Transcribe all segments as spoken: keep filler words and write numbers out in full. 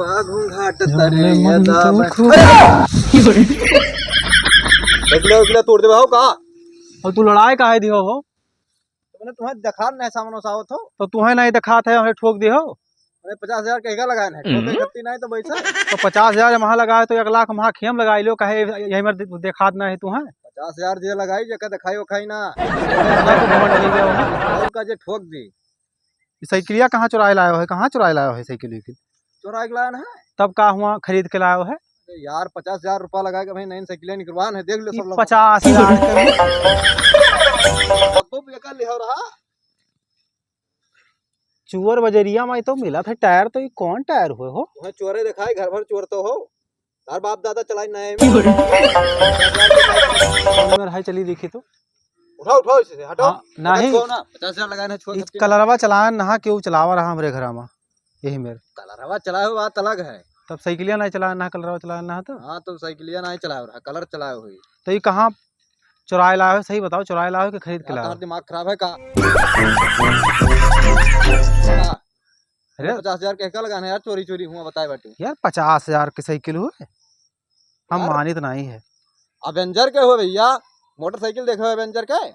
पा घूंघाट तरे मन अदा तो में। खो- अरे! एकला, एकला तोड़ देबे हो का? और तू लड़ाई काहे दिहो हो? तो मैंने तुम्हें देखा नहीं सामने से आवत हो। तो तुम्हें नहीं देखात है, हमें ठोक दिहो। अरे पचास हजार कहिका लगाए हैं, ठोके हम्म। गलती नहीं तो बैठा। तो पचास हजार वहाँ लगाए तो एक लाख वहाँ खेम लगाई लो, कहे यही मेरे दे-, देखात ना है तुम्हें। पचास हजार जे लगाई, जेका देखाई ओखाई ना। तो घमंड हो गया हो। और का जे ठोक दी। ई साइकिलिया कहाँ चुराए लायो है, कहाँ चुराए लायो है साइकिल वाइकिल? चुराए के लायन है। तब का हुआ, खरीद के लायो है? अरे यार, पचास हजार रुपया लगा के भाई नई साइकिल निकलवान है, देख लो ई सब लोग। पचास हजार के अब वो बेकार लिहो रहा। चुअर बजरिया में तो मिला था टायर, तो ई कौन टायर हुए हो? वहाँ चोरे दिखाई, घर भर चोर तो हो। तार बाप दादा चलाई ना है। कौन में रहा, चली देखी तो। उठाओ, उठाओ इसे, हटाओ। हाँ, नहीं। हटाओ ना, पचास हजार लगाए ना, छोड़ ई सकते हैं। कलरवा चलान नहा केहू चलावा रहा हमरे घरा में, यही मेर। कलरवा चलाए हो, बात अलग है। तब साइकिलिया नहीं चलान नहा, कलरवा चलान नहा तो? हाँ, तो साइकिलिया नहीं चलाए रहा, कलर चलाए हुई। तो ये कहाँ चुराए लाए हो, सही बताओ, चुराए लाए हो कि खरीद के यार, लाए हो? तुम्हारा दिमाग खराब है का? अरे। पचास हजार के का लगाना है यार, चोरी चोरी हुआ बताए बाटे। यार, पचास हजार के साइकिल हुए, हम यार। मानित नहीं है। अवेंजर के हुए भैया, मोटरसाइकिल देखे हो अवेंजर के?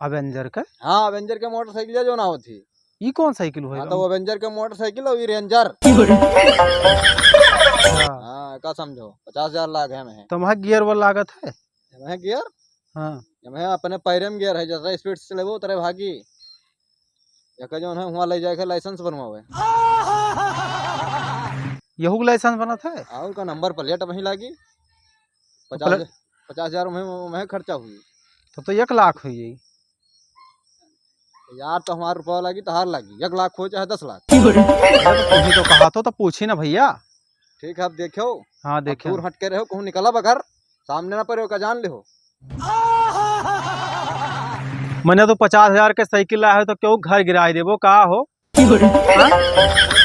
अवेंजर के? हाँ, अवेंजर के मोटरसाइकिल जो ना होती। ई कौन साइकिल हुए? हाँ, तो अवेंजर के मोटरसाइकिल और ये रेंजर। अच्छा। हाँ, का समझो, पचास हजार लाग है में। तो वहाँ गियर वो लागत है? में गियर? हाँ। एमे अपने पैरे में गियर है, जतरा स्पीड से चलेबो, उतरे भागी। एके जौन है, हुआँ ले जाए के लाइसेंस बनवावे। यहू के लाइसेंस बनत है? और का नंबर प्लेट वहीं लागी। पचास, प्ले- पचास हजार में, में खर्चा हुई। तब तो एक लाख हुई। यार, तो हमार रुपया लागी, तहार लागी। एक लाख हो चाहे दस लाख। अरे, तो तू ही तो कहा तो, तो पूछी ना भैया। ठीक है, अब देखो। हाँ, अब देखो। दूर हट के रहो, कहूँ निकला बगर, सामने ना पड़े, ओका जान ले हो। मैंने तो पचास हजार के साइकिल लाए हो तो क्यों घर गिराए देबो, का हो? हाँ?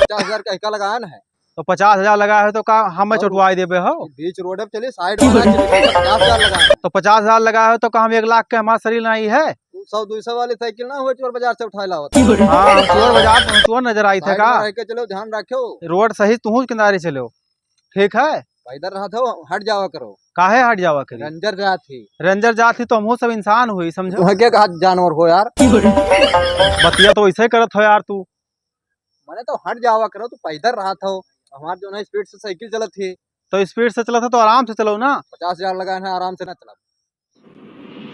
पचास हजार का एका लगाया ना है। तो पचास हजार लगाए हो तो का हमें और चोटवाए देबे हो? बीच रोड पे चलिए, साइड में ना चलिए, पचास हजार लगाए। तो पचास हजार लगाए हो तो का हम एक लाख के हमारा शरीर नहीं है? सौ दो सौ वाली साइकिल ना हो, चोर बाजार से उठाए लावत। हाँ, हम चोर बाजार, हम चोर नजर आई थे साइड का? में रह के चलो, ध्यान रखो। रोड सही, तू किनारे चलो। ठीक है? पैदल रहत हो, हट जावा करो। काहे हट जावा करी? रेंजर जात ही। रेंजर जात ही तो हमहू सब इंसान हुई, समझो। तुम्हें क्या कहा जानवर हो यार? बतिया तो वैसे करत हो यार तू। मने तो हट जावा करो, तू पैदल रहत हो। हमार जो ना स्पीड से साइकिल चलत ही। तो स्पीड से चलत हो तो आराम से चलो ना। पचास हजार लगाए हैं, आराम से ना चला।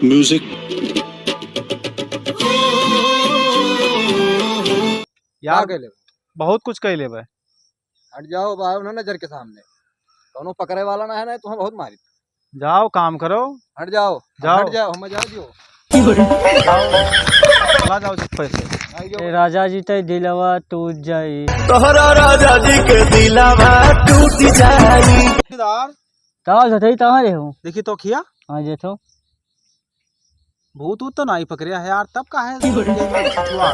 म्यूजिक। यार, का कह लेबे? बहुत कुछ कह लेबे। हट जाओ बाहर ना नजर के सामने, कौनो पकड़े वाला ना है, ना तुम्हें बहुत मारी। जाओ, काम करो। हट जाओ, जाओ। हट जाओ, हमें जाओ दियो। जाओ, चला जाओ चुप्पे से। ए, राजा जी ते दिलवा टूट जाई। तोहरा राजा जी के दिलवा टूट जाई। चौकीदार। का होत है, कहाँ रहे हो? देखी तो खिया। हाँ, देखो। भूत वूत तो नहीं पकड़े है यार, तब काहे ये में छुआ?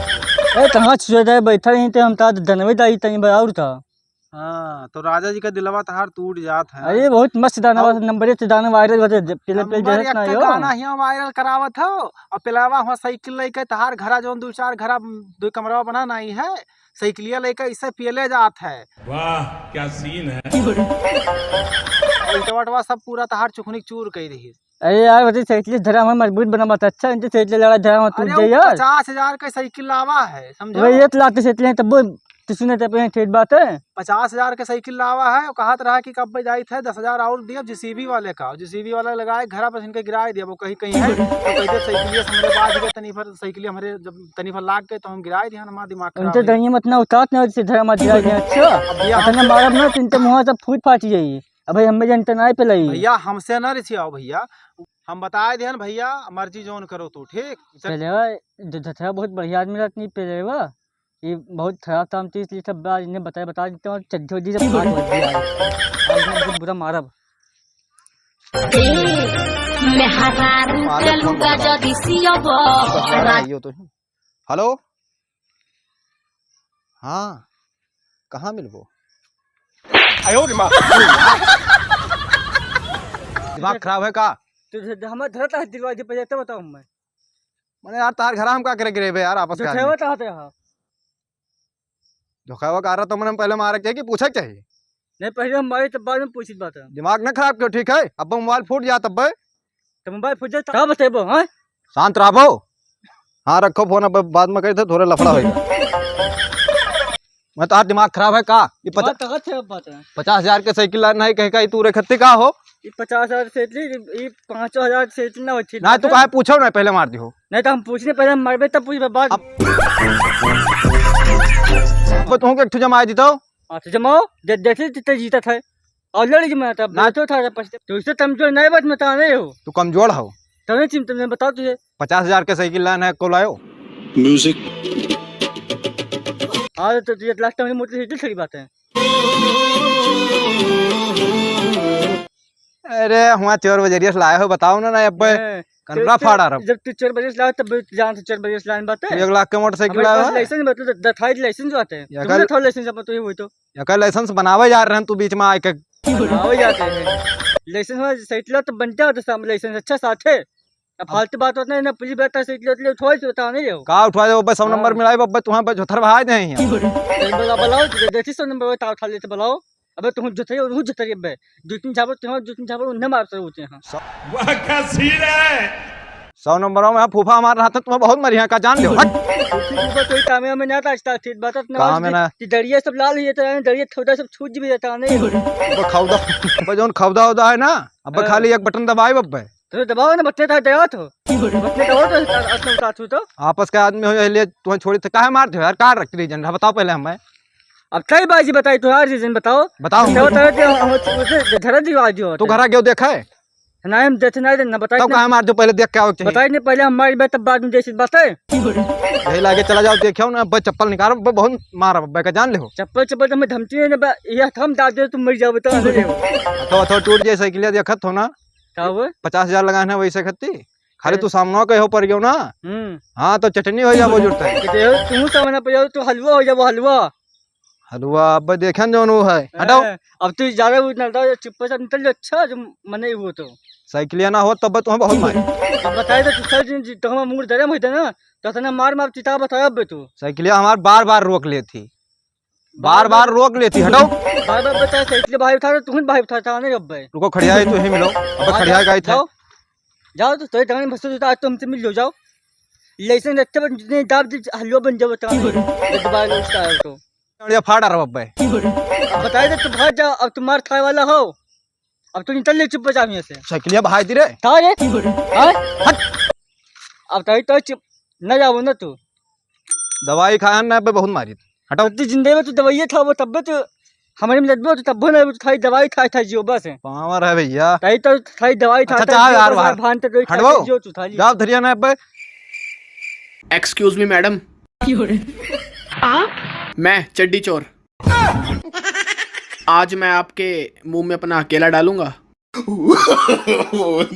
ए, कहाँ छुए जाए, बैठा रही थे हम, ता धनवे दाई तनी बराबर था। हाँ, तो राजा जी का दिलवा तहार टूट जात है। अरे, बहुत मस्त गाना बा, और नंबर एक गाना वायरल होते, पहले, पहले नंबर जरूरत एक ना का हो। गाना हियाँ वायरल करावत हो, और पेलावा हुआ साइकिल लेके तहार घरा जौन दो चार घरा, दो कमरा बना नहीं है, साइकिलिया लेके इसे पियले जात है। वाह, क्या सीन है। और इटवा, इटवा सब पूरा तहार चुखनी चूर कई रही। अरे यार, वैसे साइकिल धरा हमारा मजबूत बना बात, अच्छा, इनसे साइकिल लड़ा धरा हमारा टूट अरे, जाए वो यार। पचास हजार के साइकिल लावा है, समझो? वही ये तो लाते साइकिल हैं, तब वो तो सुने तब हैं, ठीक बात है। पचास हजार के साइकिल लावा है, वो कहत रहा कि कब जाइत है, दस हजार और दिया जेसीबी वाले का, जेसीबी वाला लगाए, घरा पर इनके गिराए दिया, वो कहीं, कहीं है, तो कह दे, "साइकिलिया से हमरे बाज गए, तनी भर साइकिलिया हमरे जब तनी भर लाग गए, तो हम गिराए दिया, हमारा दिमाग खराब उनसे है।" दहिया मत ना उतात ना, उनसे धरा मत गिराए दिया, अच्छा? अब भैया, इतने हमसे मारब ना, तो इनसे मुँह सब फूट फाट जाई। अब भाई, हमें जनता नहीं पिलाई। भैया, हमसे ना रिसियाओ भैया, हम बताए देहन भैया, मर्जी जौन करो तू, ठीक? चल। पेलेवा, ध-, धथरा बहुत बढ़िया आदमी रहत नहीं पेलेवा। ये बहुत खराब काम चीज, ये सब बात इन्हें बताए, बता देते हैं, चड्ढो जी सब बात हो गया है। आज इन्हें बहुत बुरा मारब। ए, मेहरारू के लुगा जदि सियब। आइयो तो। हेलो। हाँ, कहाँ मिलबो? आयो रे माँ। दिमाग खराब है का? तो ध-, ध-, हमार धरत है दिलवा जी, पहले तो बताओ हमें। मने यार, तार घरा हम का करे गिरे बे यार, आपस जो का ठेवा आदमी। चाहते हैं। धोखावा का रहा तो मने पहले मारे के चाहिए कि पूछे के चाहिए? नहीं, पहले हम मारे तब बाद में पूछित बात है। दिमाग ना खराब करो, ठीक है? अब मोबाइल फूट जात अब्बे। तो मोबाइल फूट जाए तो का बतेबो, हाँ? शांत रहबो। हाँ, रखो फोन, अब बाद में कही थे, थोड़े लफड़ा होइगा। मैं तो आज दिमाग खराब है का? ये पचा-, दिमाग तो अच्छे अब बात है। पचास हजार के साइकिल लान है, कहे का, ये तू रखती का हो? ये पचास हजार से इतनी, ये पाँचों हजार से इतनी ना होती ना, तू बात है। काहे पूछो ना, पहले मार दी हो। नहीं तो हम पूछने, पहले हम मरबे तब पूछबे बाद। अब, अब तुमको एक ठो जमाए दी तो? हाँ, तो जमाओ, दे-, देखी जितने जीतत है। और लड़ी जमाए तब ना। तो था, तब पछते-, तो इससे कमजोर नहीं, बात में तो नहीं हो। तू कमजोर हो। तो नहीं चिंता, मैं बताओ तुझे। पचास हजार के साइकिल लान है, को लायो? म्यूजिक। हाँ, तो तुझे लास्ट टाइम मोटरसाइकिल सही बात है। अरे, हुआ चोर बजरिया से लाए हो, बताओ ना, ना, अब हैं, कनरा तो फाड़ा रहो। जब तू चोर बजरिया से लाओ, तब जान से चोर बजरिया से लान बात है। एक लाख के मोटरसाइकिल हमारे लाए पास हो? लाइसेंस, मतलब, द-, दथाई लाइसेंस जो आते हैं। या तुमने कल थोड़ा लाइसेंस अपन तो ये हुई तो। या कल लाइसेंस बनावे जा रहे हैं, तू बीच में आके। बनावे जाते हैं। लाइसेंस में साइकिल तो बनता होता सामने लाइसेंस अच्छा साथ है। अब अब फालतू बात होता है ना, पुलिस बैठा साइकिल उठा ले, उठवा दे, बताओ नहीं हो। का उठवा दे, बब्बे, सौ हाँ। नंबर मिलाई, बब्बे, तुम्हारे पे झोथर बहाय दे हैं यहाँ। चल, बोला, बुलाओ, दे-, देखी सौ नंबर, उठा, उठा लेते, बुलाओ। अबे, तुम झोथर, वो झोथर, अबे। दो तीन झापड़, तुम्हारे दो तीन झापड़ उन्हें मार सर होते हैं। सौ वाह, क्या सीन है। सौ नंबरों में फूफा हमारे रहते, तुम्हें बहुत मरिया का जान लो। हट। फूफा, फूफा, कोई काम में ना था, अच्छा, ठीक बात है, ना काम है ना। कि दरिया सब लाल हुई जाता है, दरिया ठोटा सब छूट भी जाता है, नहीं। अब खौदा, अब जौन खौदा होदा है ना, अब हाँ। खाली एक बटन दबाए, बब्बे। तो दबाओ ना, बटने तो दबाओ तो। बटने दबाओ तो, अतना उतार तू तो। आपस के आदमी हो, इसलिए तुम्हें छोड़ी थे। काहे मार दियो यार, का रख रीजन रहा, बताओ पहले हमें। अब कई बाजी बताई तो यार, रीजन बताओ। बताओ। बताओ, बताओ कि हम उसे धरा दियो आज हो तू तो। घरा गयो देखा है? नहीं, हम देखे नहीं, ना बताई तब ना। काहे मार दियो, पहले देख के आओ चाहिए। बताई नहीं, पहले हम मारी बात, तब बाद में जैसी बात है। यही लागे चला जाओ, देखियो ना, अब चप्पल निकालो, अब बहुत मारा, अब का जान ले हो। चप्पल, चप्पल तो हमें धमकी है ना, बा-, ये हम दाब दे, तुम मर जाओ, बताओ, ना ले हो। हथो, हथो टूट जाए साइकिल, देखत हो ना। का हुआ? पचास हजार लगाए हैं वैसे खत्ती। खाली हैं? तू सामने कहो पर गयो ना। हम्म। हाँ, तो चटनी हो जाबो जुड़ता है। तो देखो, तू सामने पर जाओ, तो हलवा हो जाबो, हलवा। हलवा, अब देखें जौन वो है। हटाओ। हैं, अब तू ज्यादा वो ना बताओ, चुप्पे से निकल जाओ, अच्छा, जो मने वो तो। साइकिलिया ना हो, तब तुम्हें बहुत मारी। अब बताए तो, तू चल, जिन, जिन, तो हमारा मूड गरम होता ना, तो इतना मार, मार चिता बताया अब तू। साइकिलिया हमार बार, बार रोक लेती। बार बार रोक लेती, हटाओ। बार बार बता, साइकिल भाई उठा रहे, तुम भाई उठा था, नहीं अब भाई। रुको, खड़िया है, तू ही मिलो। अब हाँ, खड़िया जाओ, का ही था। जाओ, जाओ तो, तो गाड़ी में फंसो, आज तो हमसे मिल लो, जाओ। लाइसेंस रखते बन, जितने दाब दे, हलवा बन जाओ, बता नहीं। ये दोबारा लोग उठा रहे तो। ये फाड़ रहा अब भाई। अब बताए तो, तुम भाग जाओ, अब तुम मार खाए वाला हो। अब तू निकल ले चुप बचा यहाँ से। साइकिलिया भाई दी रे। का रे? हाँ? हट। अब तई तो चुप न जाओ ना तू। दवाई खाया ना पे बहुत मारी। हटाओ। तू जिंदे में तू दवाई खाबो तब तो हमारे में लदबो तो तब ना तू खाई दवाई खाई था जियो बस। पावर है भैया। तई तो खाई दवाई था अच्छा, था चाह जियो यार बस, बाहर। भान तो कोई हटवो। खाई जियो तू खाली। जाओ धरिया ना पे। Excuse me madam। आप? मैं चड्डी चोर। आज मैं आपके मुंह में अपना अकेला डालूंगा।